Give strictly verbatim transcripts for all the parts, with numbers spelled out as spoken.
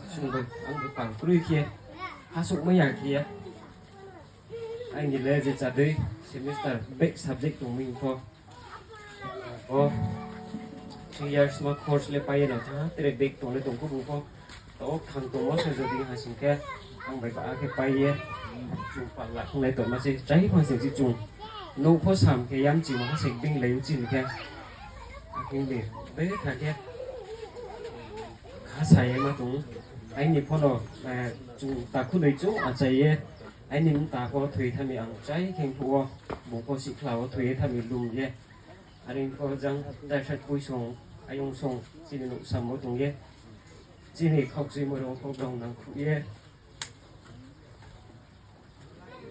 Chung bai ang bai pal kroi khe, hasouhmai ya khe ye. Aini le je chadei semester back subject tongmi pho, o three years ma course le pai ye no thanng ha, tre back tong le tong kho bung pho. Taoh thang tongmo se jodi ha sing khe, ang bai ba khe pai ye, chung pal la khanglai tongma se, chai pha sing chi chung. Nouh pho sam khe yamchi ma ha se bing lai uchih ni khe. Akhe ni, betha khe, kha sa ye ma tong. Aini pho no, chung takhu noi chung achai ye, aini mta pho thoi tha mi ang chai khe phuh wo, bung pho sihkhla wo thoi ye tha mi lum ye. Are pho jang taisat pui song, ayong song, chini nouh sam wo tong ye. Chini khaukchuimo rao pho brao nangkhruh ye.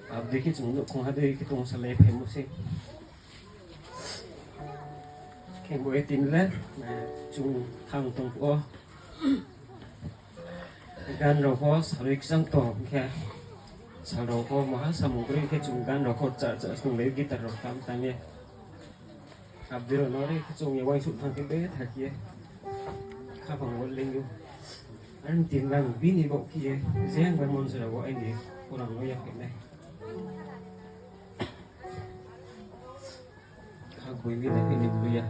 Abo dei khe chung nouhkhong ha dei khe tong salai phaimo sei. Khe bo ye tini le, chung thang tong phuh wo. Gan rao pho salai kchang tong khe, sal rao pho maha samung kroi khe chung gan rao pho chah chah snunglai guitar rao tam tam ye. Abdei rao no re khe chung ye uaingsouh thanng khe betha khe ye. Khaphang wo leing ou. Are ni tini le ang bini baoh khe ye, je ang bai monjora wo aini khorang no yaphaih nai. Kha boi mi le khe ni boi ya.